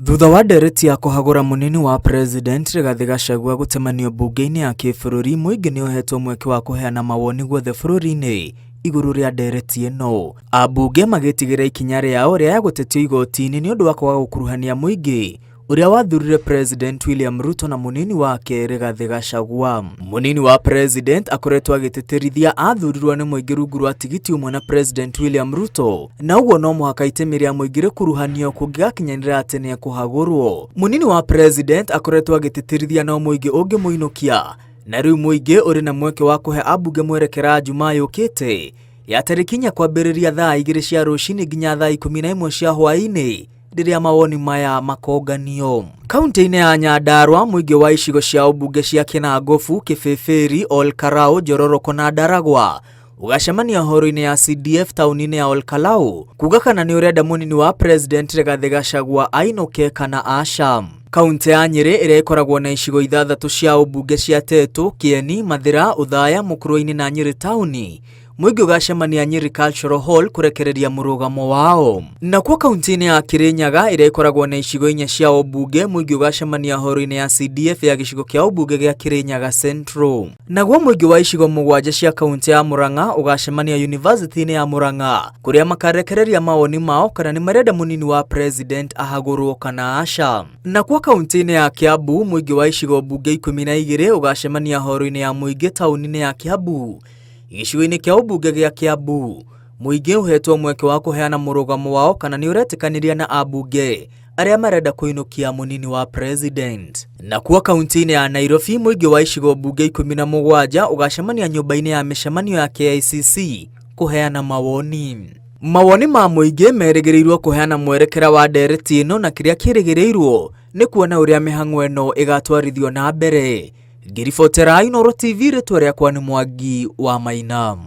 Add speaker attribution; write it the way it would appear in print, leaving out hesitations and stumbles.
Speaker 1: Thutha wa ndereti ya kũhagũra mũnini wa President Rigathĩ Gachagua gũcemanio mbunge-inĩ ya kĩbũrũri, mũingĩ nĩ ũhetwo mweke wa kũheana mawoni guothe bũrũri-inĩ igũrũ rĩa ndereti ĩno. Ambunge magĩtigĩra ikinya rĩao rĩa gũtetio igoti-inĩ nĩ ũndũ wa kwaga gũkuruhania mũingĩ ũrĩa wathurire President William Ruto na mũnini wake Rigathĩ Gachagua. Mũnini wa President akoretwo agĩtĩtĩrithia athurirwo nĩ mũingĩ rungu rwa tigiti ũmwe na President William Ruto, na ũguo no mũhaka itemi rĩa mũingĩ rĩkuruhanio kũngĩgakinyanĩra atĩ nĩ ekũhagũrwo. Mũnini wa President akoretwo agĩtĩtĩrithia no mũingĩ ũngĩmũinũkia, na rĩu mũingĩ ũrĩ na mweke wa kũhe ambunge mwerekera Jumaa yũkĩte ya tarĩki 4 kwambĩrĩria thaa 2 cia rũcinĩ nginya thaa 11 cia hwaĩ-inĩ rĩrĩa mawoni maya makonganio. Kaunti-inĩ ya Nyandarua, mũingĩ wa icigo cia ũmbunge cia Kinangofu, Kĩbĩbĩri, Ol Kalou, Njororoko na Ndaragwa ũgacemania horo-inĩ ya CDF taũni-inĩ ya Ol Kalou kuga kana nĩ ũrenda mũnini wa President Rigathĩ Gachagua ainũke kana aca. Kaunti ya Nyĩrĩ ĩrĩa ĩkoragwo na icigo ithathatũ cia ũmbunge cia Tetu, Kĩeni, Mathĩra, Ũthaya, Mũkũrwe-inĩ na Nyĩrĩ taũni, mũingĩ ũgacemania Nyeri Cultural Hall kũrekereria mũrũgamo wao. Nakuo kaunti-inĩ ya Kirinyaga ĩrĩa ĩkoragwo na icigo inya cia ũmbunge, mũingĩ ũgacemania horo-inĩ ya CDF ya gĩcigo kĩa ũmbunge gĩa Kirinyaga Central. Naguo mũingĩ wa icigo mũgwanja cia kaunti ya Murang'a ũgacemania yunivasĩtĩ-inĩ ya Murang'a kũrĩa makarekereria mawoni mao kana nĩ marenda mũnini wa president ahagũrwo kana aca. Nakuo kaunti-inĩ ya Kiambu mũingĩ wa icigo mbunge 12 ũgacemania horo-inĩ ya mũingĩ taũni-inĩ ya Kiambu Gĩcigo-inĩ kĩa ũmbunge gĩa Kiambu, mũingĩ ũhetwo mweke wa kũheana mũrũgamo wao kana nĩ ũretĩkanĩria na ambunge arĩa marenda kũinũkia mũnini wa president. Nakuo kaunti-inĩ ya Nairobi, mũingĩ wa icigo mbunge 17 ũgacemania nyũmba-inĩ ya mĩcemanio ya KICC kũheana mawoni. Mawoni ma mũingĩ merĩgĩrĩirwo kũheana mwerekera wa ndereti ĩno na kĩrĩa kĩrĩgĩrĩirwo nĩ kuona ũrĩa mĩhang'o ĩno ĩgatwarithio na mbere. Ngĩribotera Inooro TV rĩtwa rĩakwa nĩ Mwangi wa Maina.